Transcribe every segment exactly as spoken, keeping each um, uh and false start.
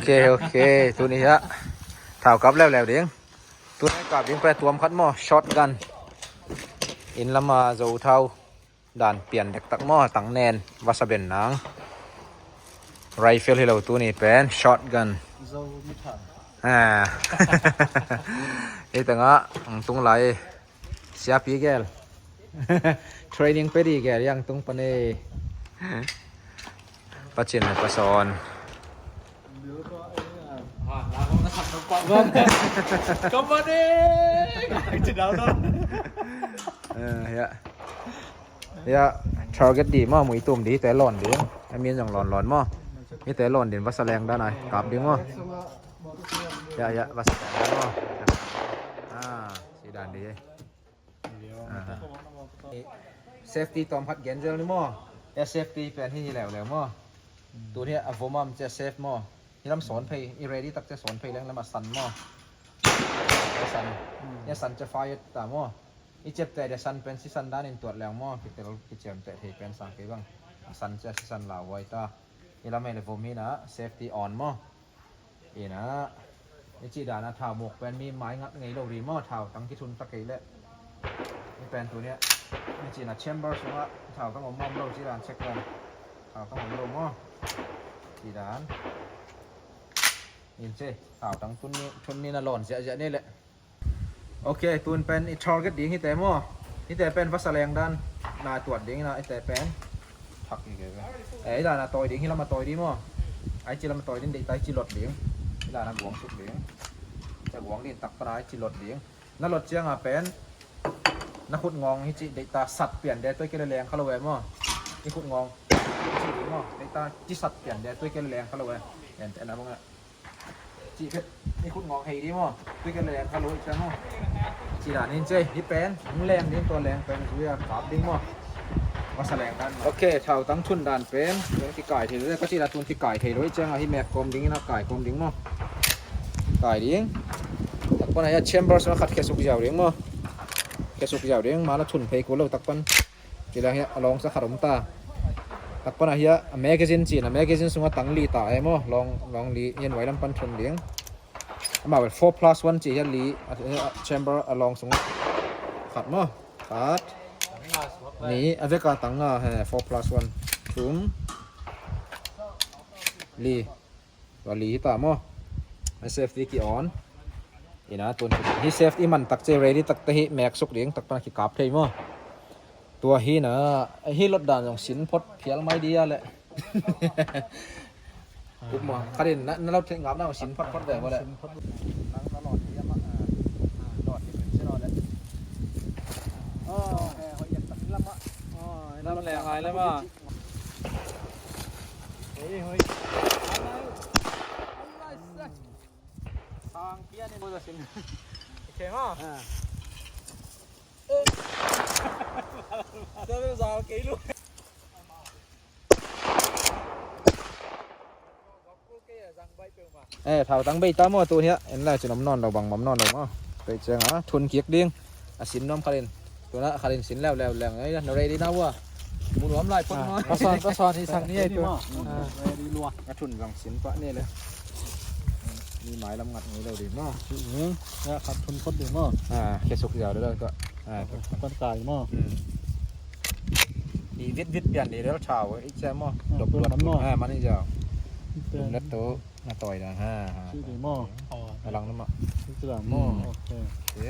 Ok, ok. Tuni hiah thau kap leuleu ding. Tuni kap ding pen tuam khat maw, shotgun. Inn lama Zo thau dan pian dektak maw, tang nen vasa ben nang. Rifle hi lo tuni pen, shotgun. Zo mi than. Ah. Hi tengah ang tung lai. Siapi gel. Training pedi gel yang tung pane. Pacin le pasawn. Come on, eh. Eh, ya. Ya, target di maw, mui tum di, te lon di. Amin jong lon lon maw. Hi te lon din vasa leng dan ai, kap ding maw. Ya, ya, vasa leng dan maw. Ah, si dan di. Safety tawm khat gen zel ni maw. Ya, safety pen hi hi leuleu maw. Tuni a vom am cia safe maw. Hi lam sawn phei, i ready tak cia sawn phei leng lam a san maw. Ya san. Ya san cia fire ta maw. I ciapteh dia san pen sisan dan in tuat leng maw. Kitel kiciamteh thei pen sang kei bang. A san cia sisan lauhuai ta. Hi lam hei le vom hi na safety on maw. Ina, i cih dana thau muk pen mi mai ngat ngei lo ri maw, thau tang kithun ta kei leh. I pen tuni a, i cihna chamber sungah thau tang om maw om lo cih dan check dan. Thau tang om lo maw. Cih dan. In ce, thau tang thun ni, thun ni na lon ziahziah ni leh. Ok, tun pen i target ding hite maw. Hite pen vasa leng dan na tuat ding ina hite pen. Thak hi kei ve. Eh, i dana tawi ding, hi lama tawi ding maw. Ai ci lama tawi ding, deihta ai ci lot ding. I dana guang suk ding. Ca guang ding tak pana ai ci lot ding. Na lot cianga pen. Na khut ngawng hi ci deihta sat pian de tui kei le leng kha lo ve maw. I khut ngawng. Ci ding maw. Deihta ci sat pian de tui kei le leng kha lo ve. En, en a bang a. Cih phet, i khut ngawng hei ding maw. Tui kei le leng kha lo i ciang maw. Cih dan in cei, hi pen, hong leng ding tua leng pen, zui a kap ding maw. Vasa leng dan maw. Ok, thau tang thun dan pen, hong kikai thei lo, ka cih dan tun kikai thei lo i ciang a, hi mek kawm ding in a kai kawm ding maw. Kai ding. Takpan a hi a chamber sung a khat khesuk ziau ding maw. Khesuk ziau ding, ma la thun phei kul lo takpan. Ci leng hi a long sa khat om ta. Takpan a hi a magazine cihna, magazine sungah tang li ta e maw. Long, long li, hian huai lam pan thun ding. Amah bel four plus one ci hi a li, a, a chamber a long sungah. Khat maw. Khat. Ni, a veka tang nga he, four plus one. Thum. Li. Tua li hi ta maw. Hi safety ki on. Ina tun hi safety man tak ce ready tak te hi mek suk ding tak pan ki kap thei maw. Tua hi na hi lot dan jong sin phot phial mai dia le. Kup maw. Kharin na, na lot thei ngap na sin phot phot ve maw le. Nang na lot dia ma. Lot ni pen se lo le. Oh, eh, hoi yak tak lama. Oh, lam le ngai lama. Hei, hei. Sang kia ni mo da sin. Okay, ha. Ah. Sa sa kei lu. Eh, thau tang bei ta maw tu hia. En lai cin om nawn lo bang, om nawn lo maw. Bei ciang a thun kik ding. A sin nuam khalin. Tuna khalin sin leuleu leng. Ei, na ready na ua. Mu nuam lai phot maw. Ka sawn, ka sawn hi sang ni ei tu. Ready lua. A thun zang sin pah ni le. Ni mai lam ngat ngei lo ding maw. Ya, khat thun phot ding maw. Ah, khesuk ziau deuh deuh tua. Ah, pan kai maw. Hmm. I vit vit pian ding deuh thau i cia maw. Ah, dop luat man maw. Ah, man i ziau. Tum let tu. Na tawi dan ha, ha. Ci ding maw? A lang na mah. Ci ding maw? Hmm. Ok. Ok.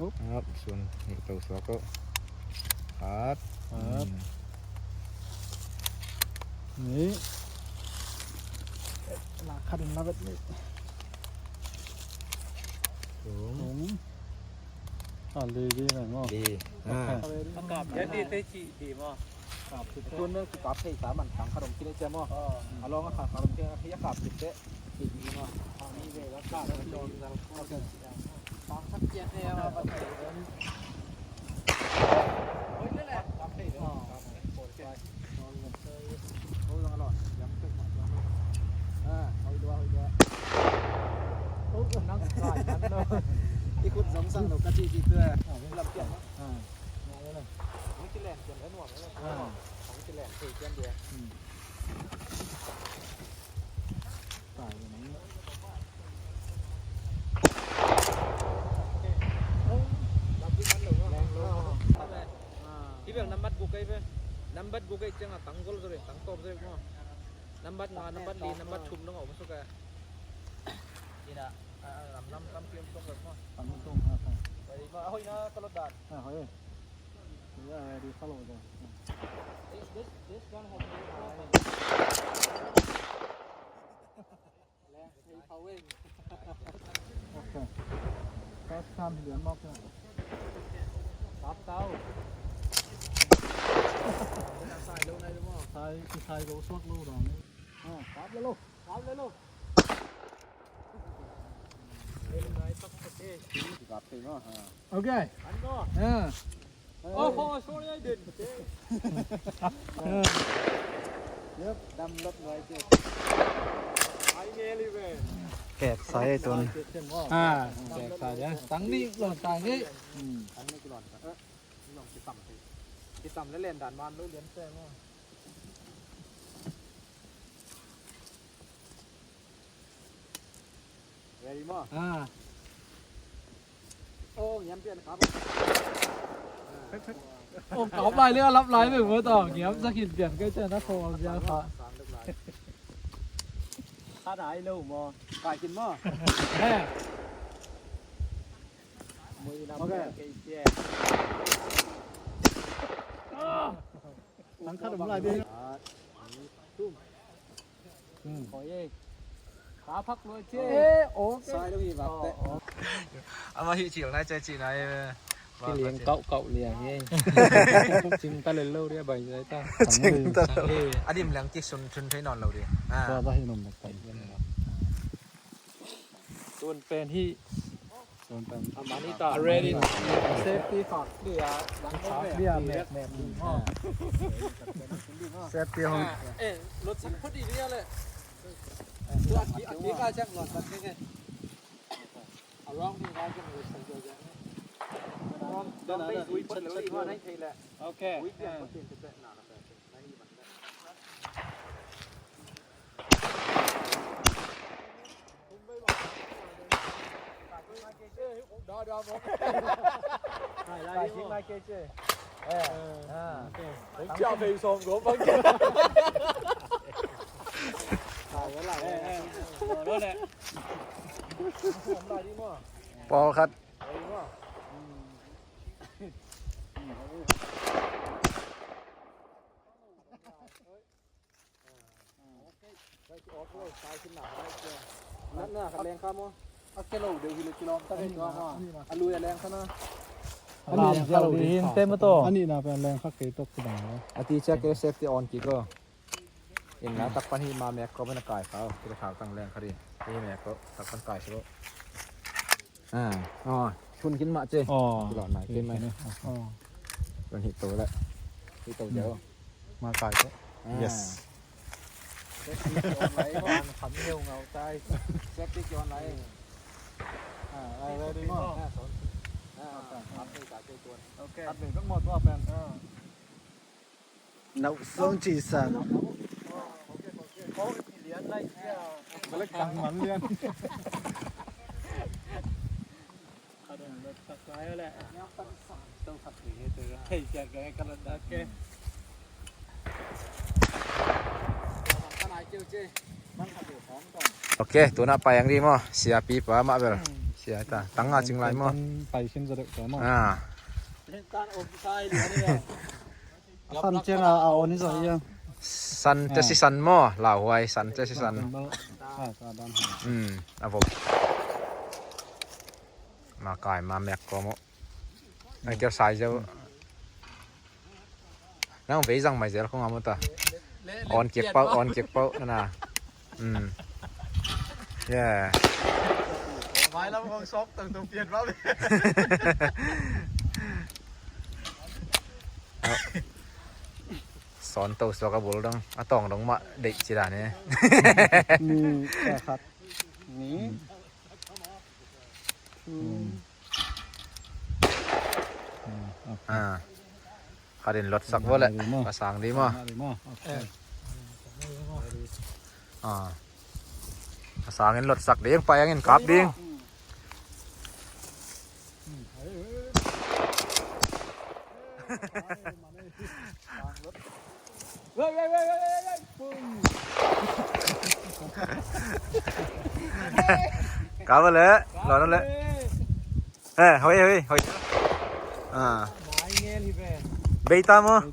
Up. Up, sun. Ni to suak ko. Hat. Hat. Hmm. Ni. La khat in la vet ni. Tum. Tum. A li di na maw. Li. Ok. Ha. Kap ya di te ci di maw. Kap thei. Tun nang kikap thei ta man tang khat om kine cia maw. A long a khat khat om kine a kap thei te. Ci di maw. A mi ve la kap thei. Ok. Tang khat cia thei a ma kap thei. Oi le le. Kap thei. Kap thei. Ko zong a lawh. Yam tuk mah zong. Ah, hoi dua, hoi dua. Oh, nang kai nan lo. I khut zong sang lo ka ci ci tu. Ah, lam pian. Ah. Hong ci len pian nuam. Ah. Hong ci len thei pian dia. Hmm. Nambat guk ei ciang a tang gol zaw ding, tang tawp zaw ding maw. Nambat nga, nambat li, nambat thum dong a om suk a. Ina, a, lam lam tampi om suk a maw. Tang tung ha ha. Ready maw? A hoih na ka lot dan. A hoih. Ya, ready ka lot dan. This, this, this one has Okay. First time lian mawk na. Kap tau. Sai lo nai lo maw. Sai, sai lo suak lo dong. Ah, kap le lo. Kap le lo. Kap thei maw. Ah. Okay. An maw. Ah. Oh, sorry, I didn't. Yep, dam lot nuai ci. Ai nge li ve. Kek sai tun. Ah, kek sai ya. Tang ni lon tang ni. Hmm. Tang ni lon. Eh, lon kitam te. Kitam le len dan man lo lian te mo. Ready maw? Ah. Oh, ngiam pian kap. Oh, kap lai le, a lap lai ve maw, tawh ngiam sa khin pian kai cian na kho a bia kha. Kha dai lo maw? Kai khin maw? He. Mui lam kai cian. Nang kha dum lai ding. Tum. Hmm. Khawi ei. Kha phak lua ci. Eh, okay. Sai lo hi vak teh. Oh, oh. Ama hi cil nai, cai ci nai. Ki liang kauh kauh liang ei. Cing ta le lo dia bai zai ta. Cing ta le lo. A dim liang ki sun thun thei nawn lo dia. Ah. Tua ta hi nom nak pai. Tun pen hi. Tun pen. Amani ta. Ready. Safety khak dia. Khak dia, map, map. Safety hong. Eh, lot sin phot i dia le. Tua ki, a ki ka chang lot bat ke. Around ni ka chang lot sin dia. Dong dei sui phot lo ni ma nai thei le. Okay. Ui dia phot tin te na na. Pawlkhat. A lui a leng kha na. A lam kha lo ding te maw tawh. A nih na pen leng kha kei tawh kibang lo. A ti ciak kei safety on kik aw. In na tak pan hi ma mek ko men a kai kha aw. Kila thak tang leng kha ri. Hi mek ko tak pan kai si lo. Ah, oh, chun kin mah ce. Oh. Kilawh nai kei mai. Oh. Kan hih to le. Hih to deuh. Ma kai ko. Ah. Yes. Safety ki on lai ko. An kham heu ngau tai. Safety ki on lai. Ah, ai, ready mo? Ah, son. Ah, okay. At vei ka kei tuan. Okay. At vei bek mo tua pen. Ah. Nau song ci san. Ok, tuna pai ang di mo. Sia pi pa ma bel. Sia ta. Tanga cing lai mo. Pai sin za dek ta mo. Ah. A san ciang a, a on hi zaw hi a. San te si san maw, lauhuai san te si san. Hmm, a vok. Ma kai ma mek ko maw. Ai keu sai zeu. Nang vei zang mai zel kong a maw ta. On kik pau, on kik pau na na. Hmm. Yeah. Mai lam hong sok tang tang pian ma. Sawn to suak a bul dong, a tawng dong mah deih ci dan e. Ni, khat. Ni. Hmm. Ah. Khat in lotsak vo le. Ka sang di maw. Sang di maw. Okay. Ah. Ka sang in lotsak ding, pai ang in kap ding. Hmm. Sang lot. Kaba le, lo na le. Eh, hoi, hoi, hoi. Ah. Bei ta maw.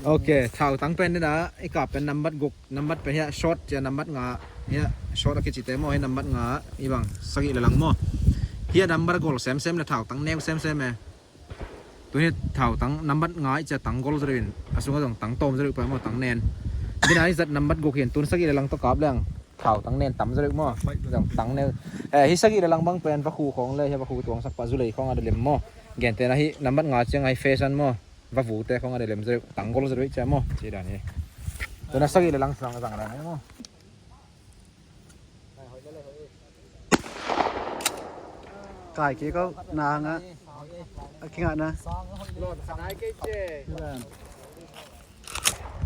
Ok, thautang pen ni na, i kap pen nambat guk, nambat pen hiah short, hiah nambat nga, hiah short a kici te maw, hiah nambat nga, i bang, sagih le lang maw. Hiah nambat gol semsem le thautang neu semsem e. Tuni thautang nambat nga i cia tang gol zaw in, a sungah zong tang tawm zaw pah maw, tang nen. Bina i zat nambat guk hin, tun sagih le lang tawh kap leng thautang nen tam zaw maw. Zong tang neu. Eh, hi sagih le lang bang pen va khu khong le, hiah va khu tuangsak pah zu lei khong a de lem maw. Gente na hi nambat nga ciang a hi fashion maw. Va vute khong a de lem zaw, tang gol zaw cia maw. Ci dan hi. Tuna sagih le lang sang zang dan hi maw. Kai kik ko na nga. A kingah na.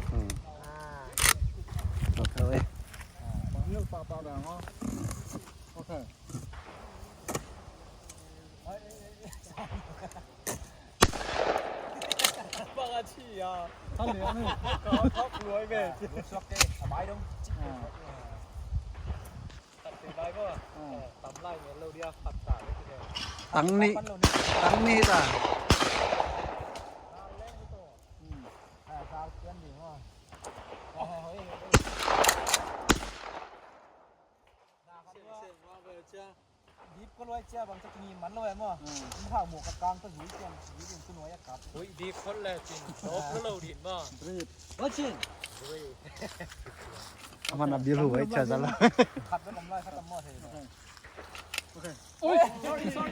Hmm. Okay. Bang a ci a. Kan lian hi. Ka thak luai ve. Luai suak te, a mai dong. Ah. Tat te lai ko. Ah. Tam lai ngen lo dia, khat ta le ti ve. Tang nih. Pan lo ni. Tang nih ta. Nang leng hi to. Hmm. Ah, sa pian ding maw. Ah, hoi, hoi, hoi. Dip ko luai cia bang ca kini man lo e maw. Hmm. Ni hau mawk a kang ka zui ciang zui ding tu nuai a kap. Ui, dip khol le cin. Dop lo lo din maw. Dip. Oi cin. Ui. Aman a bil hu ai cia zala. Khat ba lam lai khat a maw thei. Okay. Ui, sorry, sorry.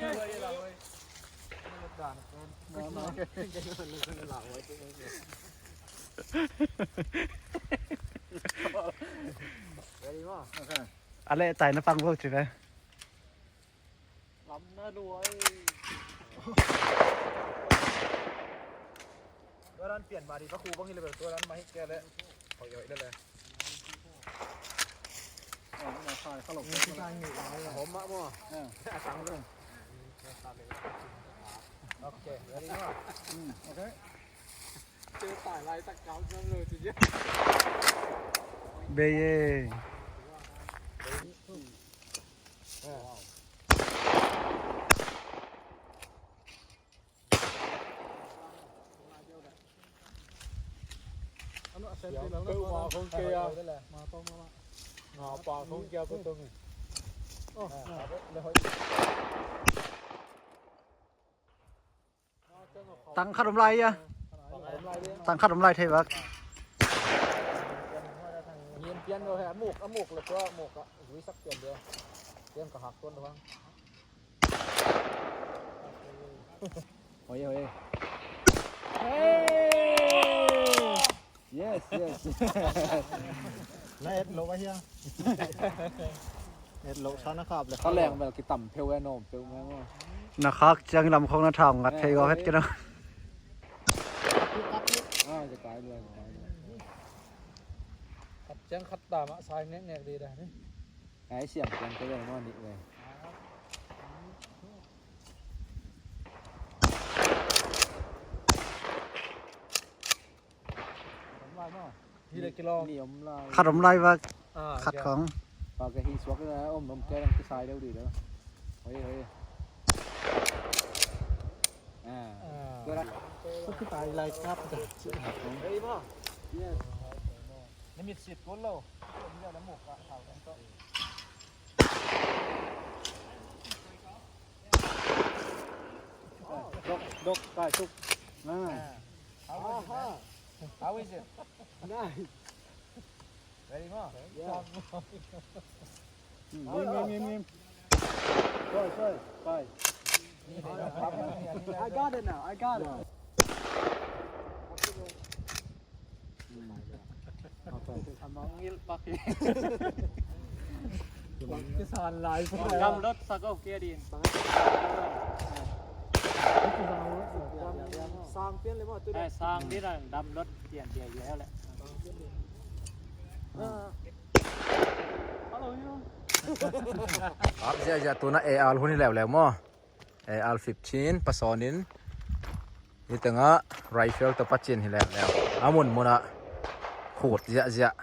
Ready maw. Okay. A leh tai na pang bo ci ve. Lam na luai. Tua dan pian mah di, va khu bang hi le bel, tua dan mah hi kei le. Hoi, hoi le le. Hom mah maw. A tang le. Ok, ready maw. Ok. Bei e. Siam peuh mah khong kei a. Nga pa khong kia peuh tong e. Tang khat om lai a. Tang khat om lai thei bak. Ngin pian lo he, a muk, a muk le tua muk a zui sak pian dia. Pian ka hak tuan lo hang. Hoi, hoi. Hey! Yes, yes. Na et lo a hia. Et lo sa na khap le. Ka leng bel kitam pheu e, nom pheu me mo. Na khak ciang lam khong na thau ngat thei go het ke na. Ah, ja kai lua, ja kai lua. Khat ciang khat ta mah sai ngek ngek di da ni. Ai siam ciang ke bel mo ni ve. Khat om lai va. Khat khong. Pa ka hi suak na om om ke lang kisai deuh di da. Hoi, hoi. Ah. Ko kitai lai kap da. Hei ma. Yes. Ni mit sit ko lo. Dok, dok, kai suk. Nah. How is it? How is it? Nice. Ready, ma? Yeah. Mim, mim, mim, mim. Sorry, sorry, kai. I got it now. I got it. Amang ngil pak. Kisan lai. Dam lot sa ko kia din. Sang pian le mo tu. Eh, sang di na dam lot pian dia ya le. Hello you. Ap zia zia tuna A R hun hi leuleu mo. A R fifteen, pasawn in. Hi tengah rifle tawh pacian hi leuleu. A munmunah khut ziahziah.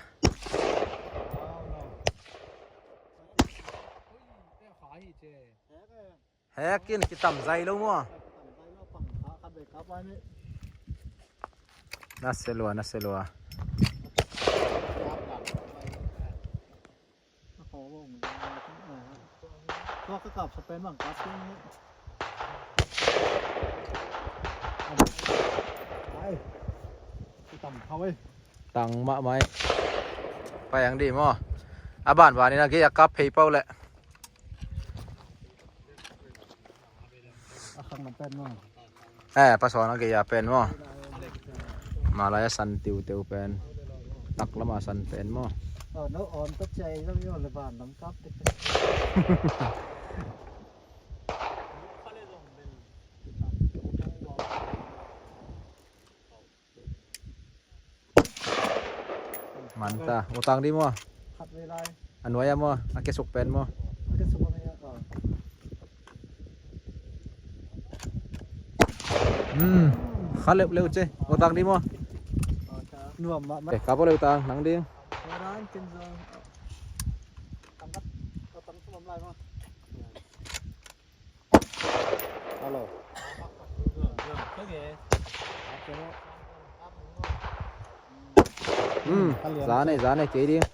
Hekin kitam zai lo maw? Na se lua, na se lua. Tang mahmah ei. Pai ang di maw? A banbanin a gei a kap phei pau leh. Eh, pasawn a gei a pen maw? Malai a san tiuteu pen. Taklam a san pen maw? Manta, utang di maw? A nuai a maw? A kesuk pen maw? Hmm, kha leuleu ce. Utang di maw? Eh, kap leu tang, nang ding. Hello. Hmm, zane, zane, kei ding.